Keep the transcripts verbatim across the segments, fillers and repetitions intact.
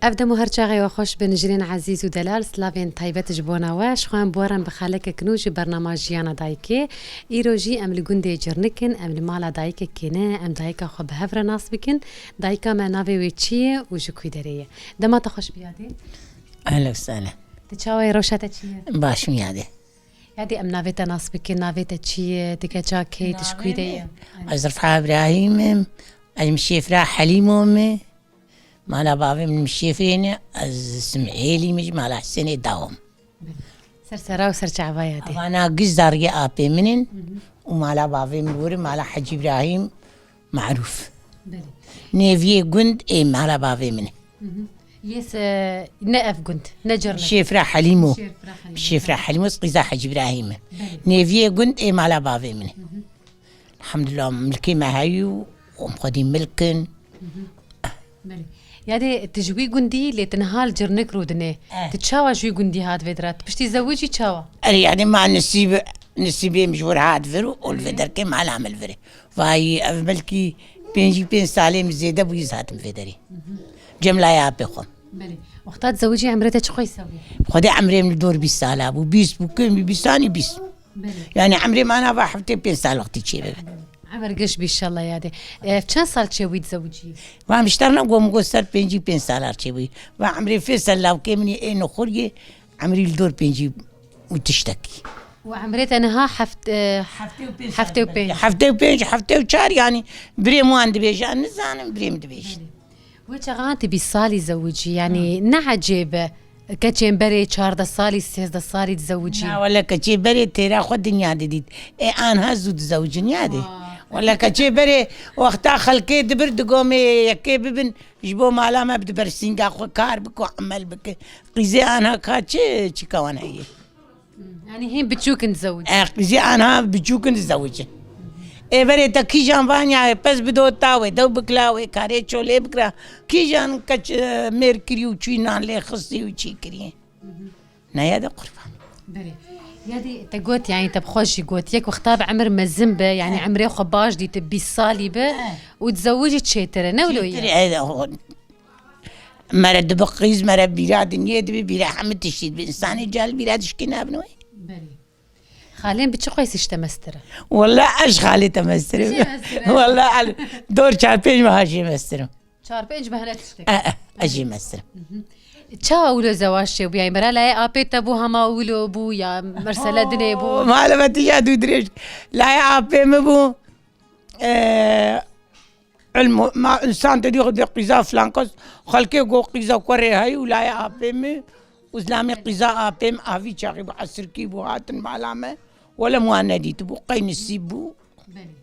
Ev dem û her çaxê we xweş bin, jinên ezîz û delal, silavên taybet ji bona we. Ji xwe em bi we re bi xalekek nû ji bernama Jiyana Dayikê. Îro jî em li gundê Cirnik in, em li mala dayikekê ne, em dayika xwe bi hev re nas bikin. Dayika me navê wê çi ye û ji kû derê ye? Dema te xweş bi yadê. Ehlen sehlen. Tu çawa yî, rewşa te çi ye? Baş im yadê. Yadê em navê te nas bikin, navê te çi ye, tu keça kê, tu ji kû de yî? Navê min, ez Rifha Îbrahîm im, ez Mişêfira Helîmo me. Mala bavê min Mişêfê ne, ez Simêlî me, ji mala Hisênê dawam. Ser sera û ser çava yadê. Vana giş zariyê apê min in û mala bavê min were mala Hecî Îbrahîm Marûf. Belê. Nêviyê gund ê mala bavê min e. Yê se-, ne ev gund, ne Cirnik. Şêfra Helîmo. Şêfra Helîmo. Şêfra Helîmo, qîza Hecî Îbrahîm e. Belê. Nêviyê gund ê mala bavê min e. Elhamdulillah, milkê me heyî û em xwedî milk in. Belê. Yadê, tu ji wî gundî, lê tu niha li Cirnik rûdinê. Eh. Tu çawa ji wî gundî hat vê dira? Tu piştî zewicî çawa? Erê, yadê ma nisîb, nisîbê min ji wir hat vir û li vê derkê mala min li vir e. Vayî, ev belkî pêncî pênc salê min zêde bû, ez hatim vê derê. Cem layê apê xwe. Belê. Wexta tu zewicî emrê te çi qeysa bû? Xwedê emrê min li dor bîst sala bû. Bîst bû, kêm bî, bîst anî bîst. Belê. Yani emrê min ana va heftê pênc sal wextî çêbibe. Emir giş bî inşallah yadê. E, çend sal çêbûyî dizewicî? Va mişter ne gom go ser pêncî pênc salar çêbûyî. Va emrê Fêsel lawkê min ê nexuriyê emrî li dor pêncî û tiştekî. Û emrê te niha heft-, e, heftê û pênc heftê û pênc. Heftê û pênc, heftê û çar yani birê min wan dibêje, nizanim birê min dibêje. Belê. Wê çaxan tu bîst salî zewicî, yanî ne ecêb e, keçên berê çardeh salî, sêzdeh salî dizewicî. Na, wele keçê berê têra xwe dinya didît. Ê anha zû dizewicin yadê. Wele keçê berê wexta xelkê dibir digomê yekê bibin, ji bo mala me bi bersînga xwe kar biko, emel bike. Qîzê anha ka çi, çi kawan heye? Yanî hîn biçûk in dizewicin. E, qîzê anha biçûk in dizewicin. Ê berê te kîjan vanya pez bido tawê, dew bikila wê, karê çolê bikira. Kîjan keç, e, mêr kirî û çûyî nan lê xistî û çî kirî. Neye de qurban. Berê. Yadê te got, yanî te bi xwe jî got, yek wexta bi emir mezin be, yanî emrê xwe baş dî, tu bîst salî be û dizewicî çêtir e, ne wilo ye? Çêtir e, e, o, Mere dibe qîz, mere bîra dinyê dibe, bîra hemî tiştî dibe. Însanê cahil bîra dişkî nabin wê. Belê. Xalên bi çi qeysî ji te mestir e? Walla ez ji xalê te mestir im. Ji mestir e. Walla el dor çar pênc meha jê mestir im. Çar pênc mehine tiştek. E, e, ez jê mestir im. Çawa wilo zewac çêbû? Yani bera layê apê te bû hema wilo bû ya mersele dinê bû? Mala me tija dû dirêj. Layê apê min bû. E, Ilm, ma însan te dî xwe dê qîza filan kes, xelkê go qîza kurê heyî û layê apê min û zilamê qîza apê min avî çaxî bû, esirkî bû, hatin mala me, wele min wan nedîtibû, qey nisîb bû. Belê.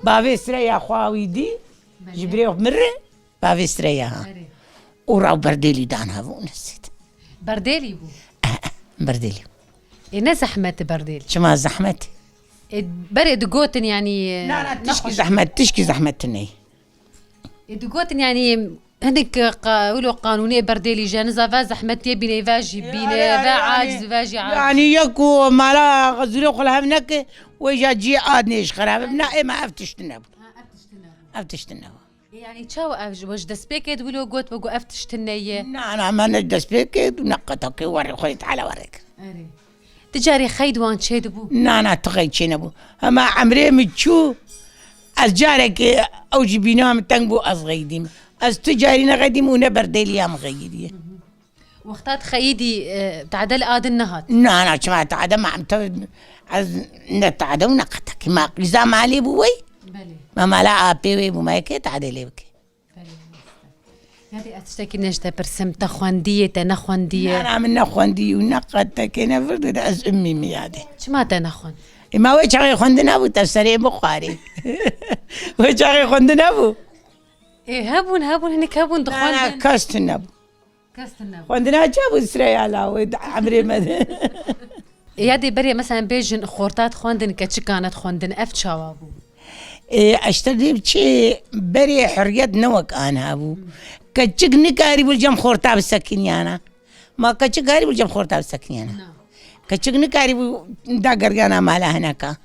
Bavê Sreya xwe wî dî, belê, ji birê min re, bavê Sreya ha. Erê. Û raw berdêlî dan hev û nesêt. Berdêlî bû? Eh, eh, berdêlî. Ê, ne zehmet e berdêlî? Çima zehmet? Ê, berê digotin, yanî, e, Na, na, tişkî nexweş. Zehmet, tişkî zehmet tune ye. Ê, digotin, yanî, hinek qa-, wilo qanûnê berdêlî je, niza ve zehmetiyê bîne, ve jî bîne, ve aciz, ve jî aciz. Yanî, yek ku mala xezûrê xwe li hev neke, wê ja ciyê ad nêj xerabe. Na, ê me ev tişt nebû. Ha, ev tişt nebû. Ev tişt nebû. Ê, yanî çawa ev ji, we ji destpêkê di wilo got, we got ev tişt tune ye? Na, na, me ne destpêkê û ne qetekê, werê Xwedê Teala werê kir. Erê. Ti carê xeyd wan çê dibû? Na, na, ti xeyd çê nebû. Hema emrê min çû, ez carekê ew jî bîna min teng bû, ez xeydîm. Ez ti carî nexeydîm û ne berdêliya min xeyîdiye. Wexta tu xeyîdî, e, tade li adin nehat? Na, na, çima tade ma em te, ez ne tade û ne qetekî. Ma qîza malê bû wey? Belê. Ma mala apê wê bû, ma yekê tade lê bike. Belê, mamoste. Yadê ez tiştekî ne ji te pirsim, te xwendiyê, te nexwendiyê? Na, na, min nexwendî û ne qetekê ne vir de ez ummî min yadê. Çima te nexwend? E, ma wê çaxê xwendin nebû, te serê bixwarê. Wê çaxê xwendin nebû. Ê, hebûn, hebûn, hinek hebûn, dixwendin. Na, na, kes tune nebû. Kes tune nebû. Xwendina çi bû Sreya lawê di emrê me de? Ê, ya dê berê, mesela, bêjin xorta dixwendin, keçikan dixwendin, ev çawa bû? Ê, ez te dê çi berê hurriyet ne wek aniha bû. Keçik nikarîbû li cem xorta bisekiniyana. Ma keçik karîbû li cem xorta bisekiniyana. Na. Keçik nikarîbû da gergana mala hineka.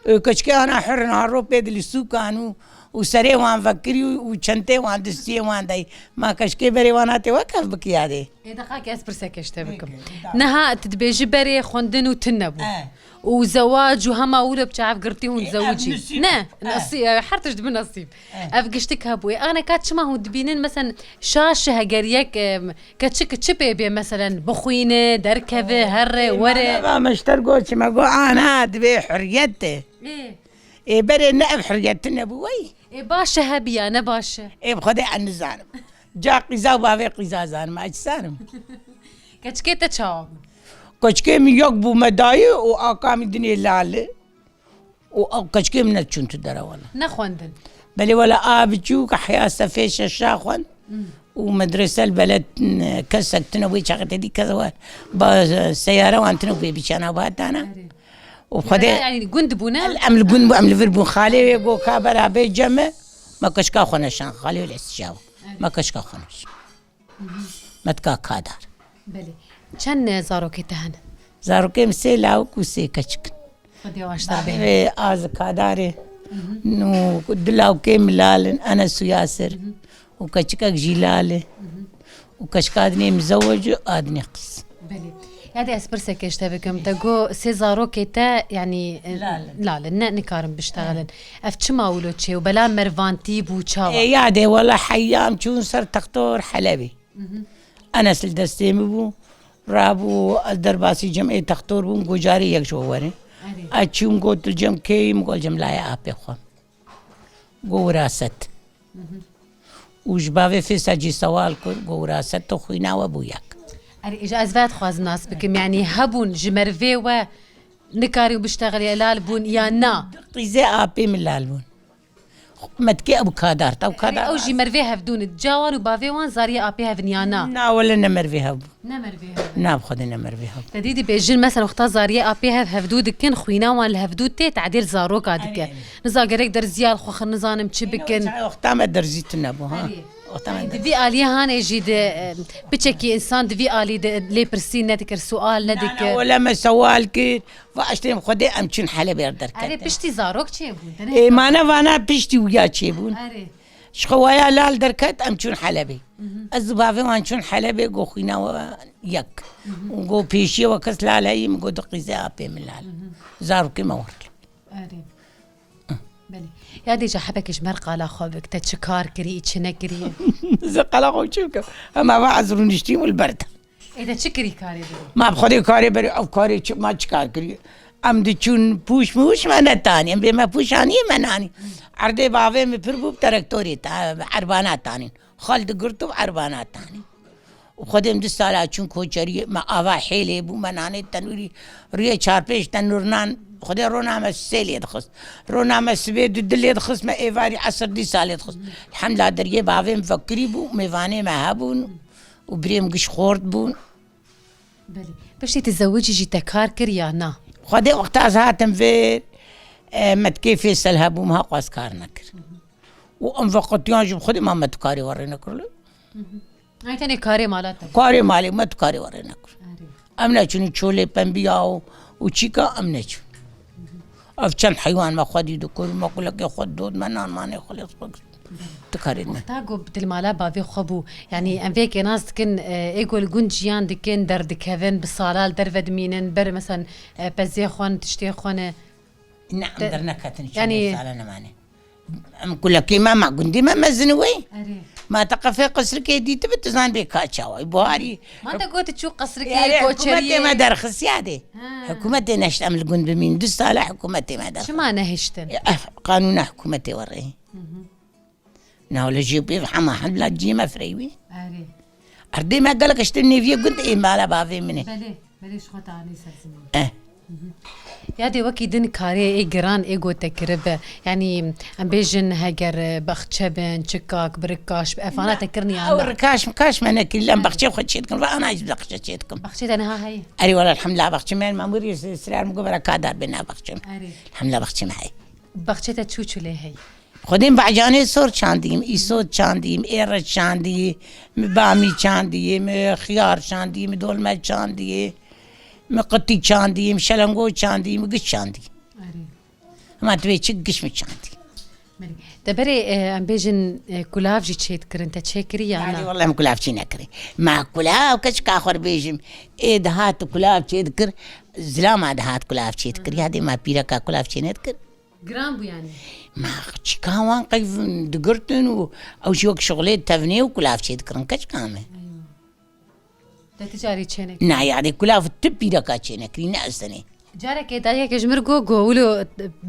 Ê, keçikê ana hur in, ha ro pê di li sûkan û û serê wan vekirî û, û çentê wan distiyê wan dey. Ma keşkê berê wan hatê wek hev bikiyadê. Ê, deqakê ez pirseke ji te bikim. Peki, tamam. Niha tu dibêjî berê xwendin û tune bû. E. Û zewac û hema wilo bi çav girtî hûn Ê, ev zewicî. Nisîb Ne, e. Nasî-, e, her tişt dibi nasîb. E. Ev giştik hebû. Ê, aneka çima hûn dibînin, mesen şaş e heger yek, em, keçik çi pê bê, meselen bixwîne, derkeve, here, were. Ê, me ji te re got çi, me got, ana, divê huriyet de. Ê. Ê, berê ne ev huriyet tune bû, wey. Ê, baş e hebiya, ne baş e. Ê, bi Xwedê ez nizanim. Ca qîza û bavê qîza zanim, ez çi zanim? Keçikê te çawa bû? Keçikê min yek bû me dayî û aka min dinê lal e. Û ew keçikê min neçûn tu dere wele. Nexwendin? Belê wele, a biçûk heya sefê şeşa xwend û medrese li beled, n-, kesek tune wê çaxê te dî kes we ba seyare wan tune wê biçana ba tana. Erê. Û Xwedê Yanî gund bûne? Em li gund bû, em li vir bûn. Xalê wê got ka bera bê cem me, me keçika xwe neşan. Xalê wê li Êstîja bû. Erê. Me keçika xwe neşan. Me dika kadar. Belê. Çend zarokê te hene? Zarokê min sê lawik û sê keçik in. Xwedê waştar bê. Bavê a zikadar e. Nû du lawikê min lal in, Enes û Yasir. Û keçikek jî lal e. Û keçika dinê mizewec û a dinê qîz. Belê. Ya dê ez pirseke ji te bikim. Te got sê zarokê te, yanî, e, Lal in. Lal in, ne, nikarin biştexilin. Ev çima wilo çê û bela mervantî bû çawa? E, ya dê, wela heya em çûn ser textor Helebê. Enes li destê min bû. Rabû, ez derbasî cem ê textor bûm, got carê yek ji we werin. Erê. Ez çûm, got li cem kê yî? Min got li cem layê apê xwe. Got wiraset. Û ji bavê Fêsel jî sewal kir, got wiraset tu xwîna we bû yek. Erê, îja ez ve dixwazim nas bikim, yanî hebûn ji merivê we nikarî biştexilî, lal bûn ya na? Qîzê apê min lal bûn. Me dikê ew kadar, ew kadar. Ew jî merivê hevdûn in. Ca wan û bavê wan zariyê apê hev in ya na? Na, wele ne merivê hev bû. Ne merivê hev in. Na, bi Xwedê ne merivê hev bû. Te dî dibêjin, mesela, wexta zariyê apê hev hevdû dikin, xwîna wan li hevdû tê, tedêl zaroka dike. Erê, erê. Niza gerek derziya li xwe xir nizanim çi bikin. Wexta me derzî tune bû, ha. Erê. Wexta me Yanî di derzî. Vî aliyê hanê jî di, e, piçekî însan di vî alî de lê pirsî nedikir, sual nedikir. Na, na, wele me sewal kir. Va eştê em Xwedê em çûn Helebê derket. Erê, piştî zarok çêbûn, te ne Ê, mane vana piştî wiya çêbûn. Erê. Ji xwe waya lal derket, em çûn Helebê. Ez û bavê wan çûn Helebê, got xwîna we yek. Û got pêşiya we kes lal heyî, min got di qîzê apê min lal. Zarokê me were. Erê. Belê. Ya dê ca hebekê ji me re qala xwe bik, te çi kar kirî, çi nekirî? Ze qala xwe çi bikim? Hema va ez rûniştîm û li ber de. Ê, te çi kirî karê berê? Ma bi Xwedê karê berê, ev karê çi, ma çi kar kirî? Em diçûn pûş mûş me netanî, em bê me pûş anî me nanî. Erdê bavê min pir bû, bi terektorê te, erbana tanîn. Xal digirt û erbana tanî. Û Xwedê min du sala çûn koçeriyê, me ava hêlê bû, me nanê tenûrî, rûyê çar pênc tenûr nan, Xwedê rona me sê lê dixist. Rona me sibê du du lê dixist, me êvarî esir dîsa lê dixist. Elhemdulillah deriyê bavê min vekirî bû, mêvanê me hebûn. Û birêm giş xort bûn. Belê. Piştî tu zewicî jî te kar kir ya na? Xwedê wexta ez hatim vê, e, me dikê Fêsel hebû, min ha xwest kar nekir. Û em veqetiyan jî bi Xwedê ma me tu karê we rê nekir lê. Ay tenê karê mala te. Karê malê me tu karê we rê nekir. Erê. Em neçûnî çolê pembiya û, û çîka em neçûn. Ev çend heywan me xwedî dikir, me kulekê xwe dot, me nan manê xwe lê xwe kir. Tu karê me. Ta ku bi dilmala bavê xwe bû. Yanî em vê yekê nas dikin, e, ê ku li gund jiyan dikin, derdikevin, bi sala li derve dimînin, ber, mesen, e, pezê xwe ne, tiştê xwe ne. Ne, em Te-, derneketin, yanî çendê sala nemane. Em kulekê me, ma gundê me mezin wê. Erê. Ma te qefê qisrikê dîtibi, tu zan bê ka çawa. Buharî. Ma te got çû qisrikê, Erê, koçeriyê. Hikûmetê me derxist ya dê. Ha. Hikûmetê neşt em li gund bimîn. Du sala hikûmetê me derxist. Çima nehiştin? Eh, qanûna hikûmetê we rê. Hı hı. Na wele jê pê hema hemla cî me firey wî. Erê. Erdê me gelek işte nêviyê gund ê mala bavê min e. Belê, belê ji xwe te anî ser ziman. Eh. Hı hı. Ya dê wekî din karê ê giran ê gote kiribe. Yanî em bêjin heger, e, baxçe bin, çikak, birikaş, bi efana te kirin ya Ew na? Rikaş mikaş me nekir, lem baxçê xwe çê dikin, ve ana jî baxçe çê dikim. Baxçê te niha heye? Erê wala elhamdulillah baxçê me, me mirî sirar mi got bera kadar bê na baxçê me. Erê. Elhamdulillah baxçê me heye. Baxçê te çû çû lê heye? Xwedê min bacanê sor çandîm, îsot çandîm, êriş çandî, min bamî çandî, min xiyar çandî, min dolme çandî, min qitî çandî, min şelengo çandî, min giş çandî. Erê. Hema divê çi giş min çandî. Te berê, e, em bêjin, e, kulav jî çêdikirin, te çêkirî ya Yani na? Wele em kulav çê nekirî. Ma kulav keçika xwe bêjim. Ê dihat kulav çêdikir, zilama dihat kulav çêdikir. Ya dê ma pîreka kulav çê nedikir. Giran bû yani. Ma çika wan qey digirtin û ew jî wek şixulê tevnê û kulav çêdikirin. Keçika me. Te ti carî çênek. Na yani kulav tu pîreka çênekirî ne estenê. Carekê dayikekê ji mir got, got, wilo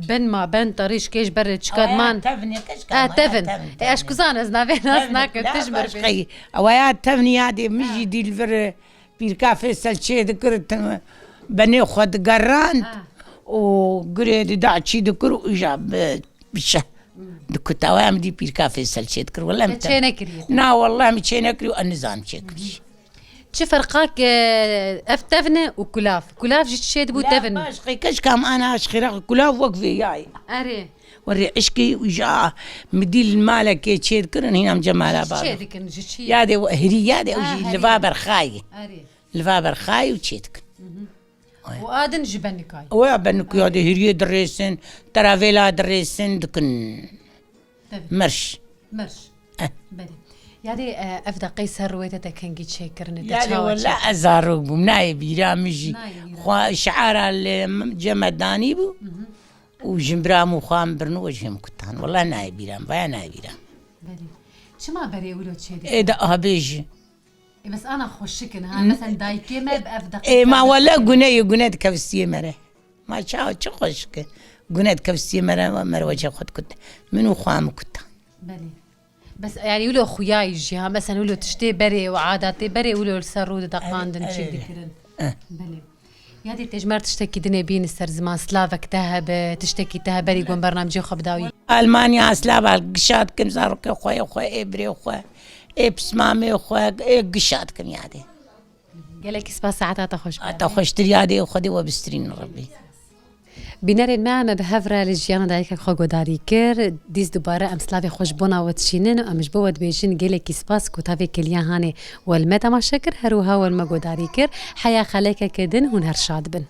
ben ma, ben tarî ji kê ji ber çikat man. Tevnê keçika. E, tevin. E, ez kuzan ez navê nas nakim, tu ji mir bê. Ewa ya tevnî ya dê min jî dî li vir pîrka Fêsel çê dikir, benê xwe digerand û gurê dida çî dikir û îja bi, bi şe dikut. Ewa ya min dî pîrka Fêsel çê dikir. Wele em Te çê nekiriye? Na wele em çê nekirî û em nizan çê kirî. Çi ferqak e, ev tevne û kulav? Kulav jî çi şey dibû tevin? Baş qey keşka em ana ji xêra kulav wek vê yayê. Erê. Werê eşkê û ja midî li malekê çê dikirin hîna em cemala balo. Çê dikin ji çi? Ya de hirî ya de ew Ha, jî herî. Li va berxayê. Erê. Li va berxayê û çê dikin. Û adin ji benikayê. Oya benikuya de hiriyê dirêsin, teravêla dirêsin dikin. Tevin. Mirş. Mirş. Eh. Belê. Yadê, e, ev deqey ser rûyê te te kengî çêkirine, te Yadê çawa wela çêkir? Ez zarok bûm, nayê bîra min jî. Nayê bîra. Xwe şiara li cem me danî bû. Mhm. Û jinbira min xwe em birin û ez jê min kutan. Wela nayê bîra min, vaya nayê bîra min. Belê. Çima berê wilo çêdike? Ê de abê jî. E, bes ana xweşik in, ha, mesela dayikê me bi ev deqê Ê, ma wele gune ye, gune dikevistiyê mere. Ma çawa çi xweşik e. Gune dikevistiyê mere, mere wece xwe dikut. Min û xwe min kuta. Belê. Bes yani wilo xuyayî jî ha, mesela wilo tiştê berê û adatê berê wilo li ser rû dideqandin, çêk dikirin. Eh. Belê. Ya dê te ji me re tiştekî dinê bînî ser ziman, slavek te hebe, tiştekî te hebe, berî gon bernamecê xwe bidawî. Almanya slava gişa dikim, zarokê xwe yê xwe, ê birê xwe, ê pismamê xwe, ê gişa dikim yadê. Gelekî spas, saeta te xweş be. Ata xweştir yadê, Xwedê we bistirînin Rebbî. Bînerên me, me bi hev re li jiyana dayikek xwe guhdarî kir. Dîs dubare em slavê xwe ji bona we dişînin û em ji bo we dibêjin gelekî spas ku tavê kêliya hanê we li me temaşe kir, her wiha we li me guhdarî kir. Heya xelekeke din hûn her şad bin.